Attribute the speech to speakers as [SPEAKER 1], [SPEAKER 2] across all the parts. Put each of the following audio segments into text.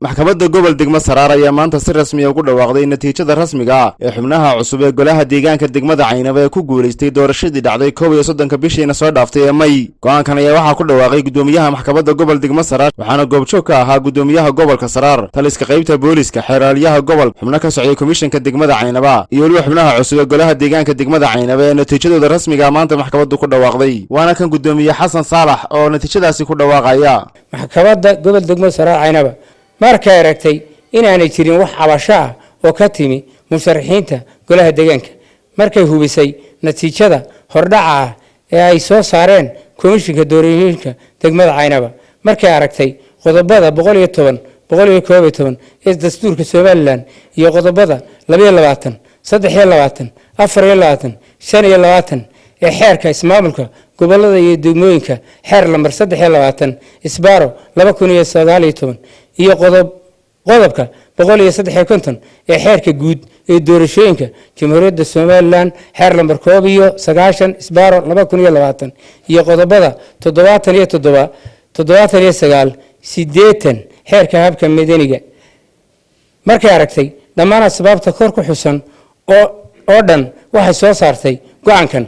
[SPEAKER 1] Maxkamadda gobol degmo Saraar ayaa maanta si rasmiya ugu dhawaaqday natiijada rasmiga ah ee xubnaha cusub ee golaha deegaanka degmada Caynaba ee ku guulaystay doorashadii dhacday 31-ka bishiina soo dhaaftay ee May. Go'aankan ayaa waxaa ku dhawaaqay guddoomiyaha maxkamadda gobol degmo Saraar, waxaana goobjoog ka ahaa guddoomiyaha gobolka Saraar, taliska qaybta booliska, xeeraalyaha gobol, xubno ka socday komishanka degmada Caynaba iyo weliba xubnaha cusub ee golaha deegaanka degmada Caynaba ee natiijadooda rasmiga maanta maxkamaddu ku dhawaaqday. Waana kan guddoomiye Xasan Saalax oo natiijadaasi ku dhawaaqaya.
[SPEAKER 2] Maxkamadda gobol degmo Saraar Caynaba markay aragtay inaanay jirin wax cabasho ah oo ka timi musharaxiinta golaha deegaanka, markay hubisay natiijada hordhaca ah ee ay soo saareen komishinka doorashooyinka degmada Caynaba, markay aragtay qodobada 110, 111 ee dastuurka Somaliland iyo qodobada 22, 23, 24, 25 ee xeerka ismaamulka gobolada iyo degmooyinka, xeer lambar 23/2019, iyo qodobka 153 ee xeerka guud ee doorashooyinka Jamhuuriyadda Somaliland, xeer lambar 91/2020, iyo qodobada 77, 79, 80 xeerka habka madaniga, markay aragtay dhammaan asbaabta kor ku xusan oo dhan, waxay soo saartay go'aankan.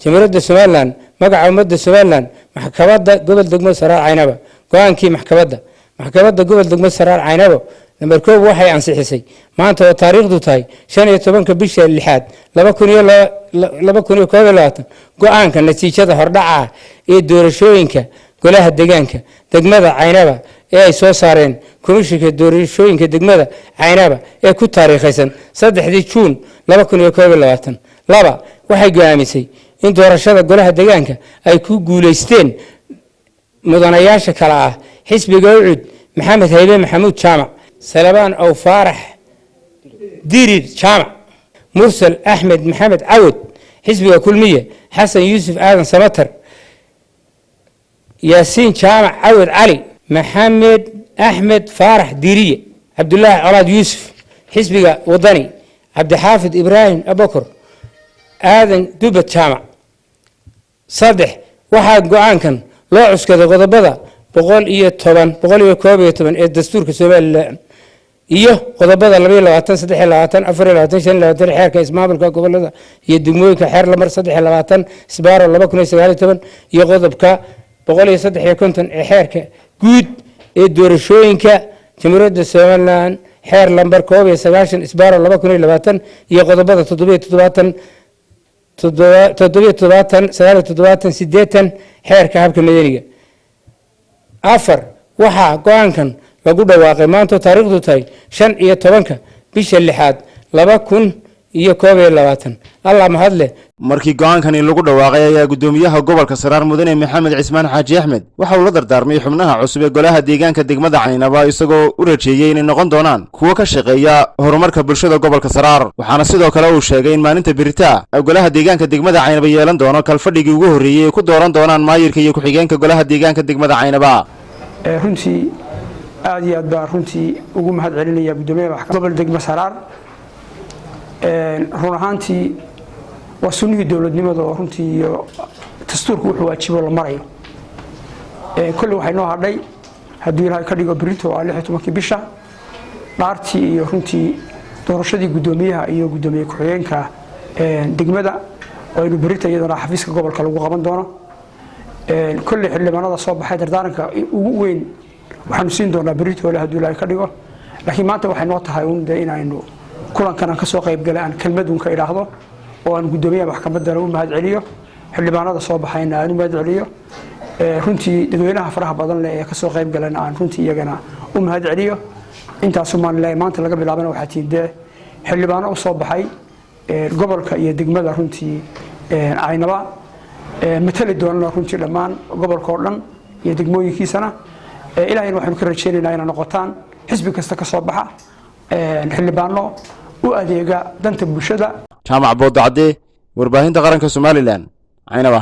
[SPEAKER 2] Jamhuuriyadda Somaliland, magaca ummadda Somaliland, maxkamadda gobol degmo Saraar Caynaba. Go'aankii maxkamadda. Maxkamadda gobol degmo Saraar Caynabo, namber 1, waxay ansixisay maanta oo taariikhdu tahay 15-ka bisha lixaad 2021 go'aanka natiijada hordhaca ah ee doorashooyinka golaha deegaanka degmada Caynaba ee ay soo saareen komishinka doorashooyinka degmada Caynaba ee ku taariikhaysan 3-dii Juun 2021. 2, waxay go'aamisay in doorashada golaha deegaanka ay ku guulaysteen mudanayaasha kale ah: xisbiga UCID, Maxamed Haybe Maxamuud Jaamac, Salabaan Ow Faarax Dirir Jaamac, Mursal Axmed Maxamed Cawad; xisbiga Kulmiye, Xasan Yuusuf Aadan Samatar, Yaasiin Jaamac Cawad Cali, Maxamed Axmed Faarax Diiriye, Cabdulaahi Colaad Yuusuf; xisbiga Wadani, Cabdixaafid Ibraahim Abakor, Aadan Dubad Jaamac. 3, waxaa go'aankan loo cuskaday qodobada 110, 111 ee dastuurka Somaliland iyo qodobada 22, 23, 24, 25 xeerka ismaamulka gobolada iyo degmooyinka, xeer lambar 23/2019, iyo qodobka 153 ee xeerka guud ee doorashooyinka Jamhuuriyadda Somaliland, xeer lambar 91/2020, iyo qodobada 77, 77, 79, 80 xeerka habka madaniga. 4, waxaa go'aankan lagu dhawaaqay maantoo taariikhdu tahay 15-ka bisha lixaad 2021. Allah mahadleh.
[SPEAKER 1] Markii go'aankani lagu dhawaaqay ayaa guddoomiyaha gobolka Saraar, mudane Maxamed Cismaan Xaaji Axmed, waxa uu la dardaarmay xubnaha cusub ee golaha deegaanka degmada Caynaba, isagoo u rajeeyey inay noqon doonaan kuwo ka shaqeeya horumarka bulshada gobolka Saraar. Waxaana sidoo kale uu sheegay in maalinta beritaa golaha deegaanka degmada Caynaba yeelan doono kalfadhigii ugu horreeyey ay ku dooran doonaan maayirka iyo ku-xigeenka golaha deegaanka degmada Caynaba.
[SPEAKER 3] Runtii aad iyo aad baan runtii ugu mahad celinaya guddoomiyaha maxkamadda gobol degmo Saraar. Run ahaantii waa sunnihii dowladnimada oo runtii iyo dastuurku wuxuu waajibo la marayo. Kolley waxay noo hadhay, hadduu Ilaahay ka dhigo, berrito waa 16-kii bisha, dhaartii iyo runtii doorashadii guddoomiyaha iyo guddoomiye ku-xigeenka degmada oo aynu berrita iyadana xafiiska gobolka lagu qaban doono. Kolley xildhibaanada soo baxay dardaaranka ugu weyn waxaanu siin doonaa berritoole, hadduu Ilaahay ka dhigo, laakiin maanta waxay noo tahay un dee inaynu kulankan aan kasoo qayb galay aan kelmad un ka idhaahdo oo aan guddoomiyaha maxkamaddana u mahad celiyo, xildhibaanada soo baxayna aan u mahad celiyo, runtii dadweynaha faraha badan leh ee kasoo qayb galana aan runtii iyagana u mahad celiyo. Intaasumaan leeyahay. Maanta laga bilaabana waxaa tihiin dee xildhibaano u soo baxay gobolka iyo degmada runtii Caynaba, matali doonana runtii dhammaan gobolka oo dhan iyo degmooyinkiisana. Ilahayna waxaynu ka rajaynaynaa inay noqotaan xisbi kasta ka soo baxa xildhibaano u adeega danta bulshada.
[SPEAKER 1] Jaamac Boodacadde, warbaahinta qaranka Somaliland, Caynaba.